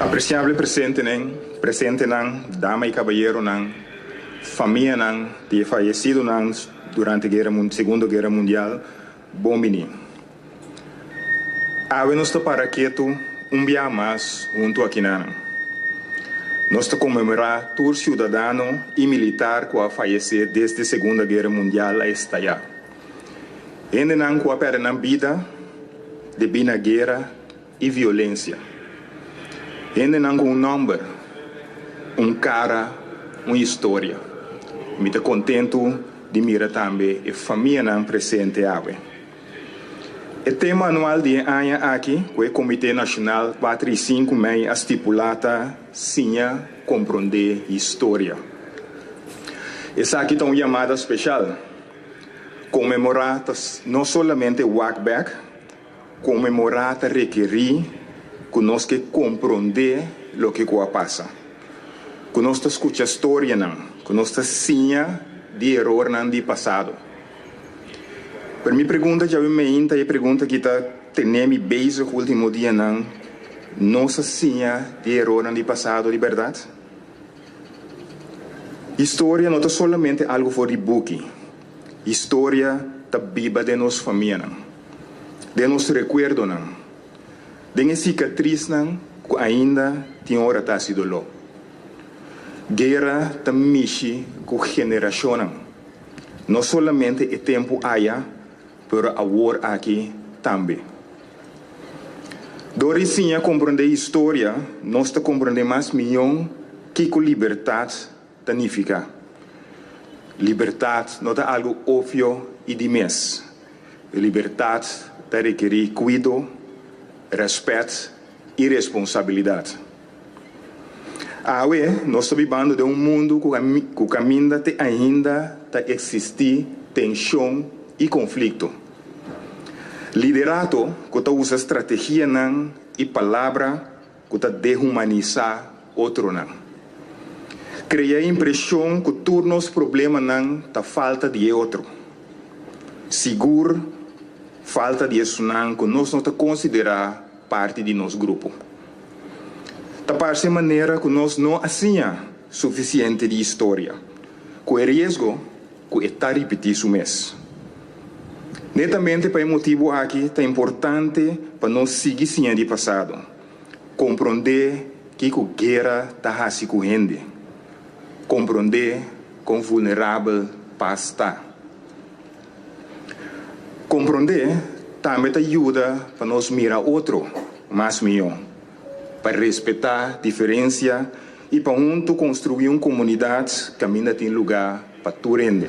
Apresiable presentenan, presentenan, dama i kabayeronan, famianan di e fayesidonan durante guera Segundo Guera Mundial, bon bini. Awe nos ta para ketu un bia mas huntu akinanan. Nos ta konmemorá tur siudadano i militar ku a fayesé desde Segunda Guera Mundial a estayá. Hendenan ku a pèrdè nan bida debí na guera i violensia. Hendenan ku un nòmber, un kara, un historia. Mi ta kontentu di mira tambe e famianan presente awe. E tema anual di e aña aki ku e Komité Nashonal 4 i 5 mei a stipulá ta Siña Komprondé Historia. Esaki ta un yamada speshal. Konmemorá ta no solamente wak bèk, konmemorá ta rekerí ku nos ke komprondé loke ku a pasa, ku nos ta skucha storianan, ku nos ta siña di erornan di pasado. Pero mi pregunta djawe meinta, e pregunta ki ta tene mi bezig último dianan, nos a siña di erornan di pasado di bèrdat? Historia no ta solamente algu for di buki. Historia ta biba den nos famianan, den nos rekuerdonan, den e sikatrisnan ku ainda tin ora ta hasi doló. Guera ta mishi ku generashonnan, no solamente e tempu aya, pero awor aki tambe. Dor di siña komprondé historia, nos ta komprondé mas mihó kiko libertat ta nifiká. Libertat no ta algu opvio i di mes. Libertat ta rekerí kuido, rèspèt i responsabilidat. Awe nos ta bibando den un mundu ku kaminda te ainda ta eksistí tenshon i konflikto. Liderato ku ta usa strategianan i palabra ku ta dehumanisá otronan. Krea e impreshon ku tur nos problemanan ta falta di e otro. Sigur falta di esunnan ku nos no ta konsiderá parti di nos grupo. Ta parse manera ku nos no a siña sufisiente di historia, ku e riesgo ku e ta ripití su mes. Netamente pa e motibu aki ta importante pa nos sigui siña di pasado, komprondé kiko guera ta hasi ku hende, komprondé kon vulnerabel pas ta. Komprondé tambe ta yuda pa nos mira otro mas mihó, pa respetá diferensia i pa huntu konstruí un komunidat kaminda tin lugá pa tur hende.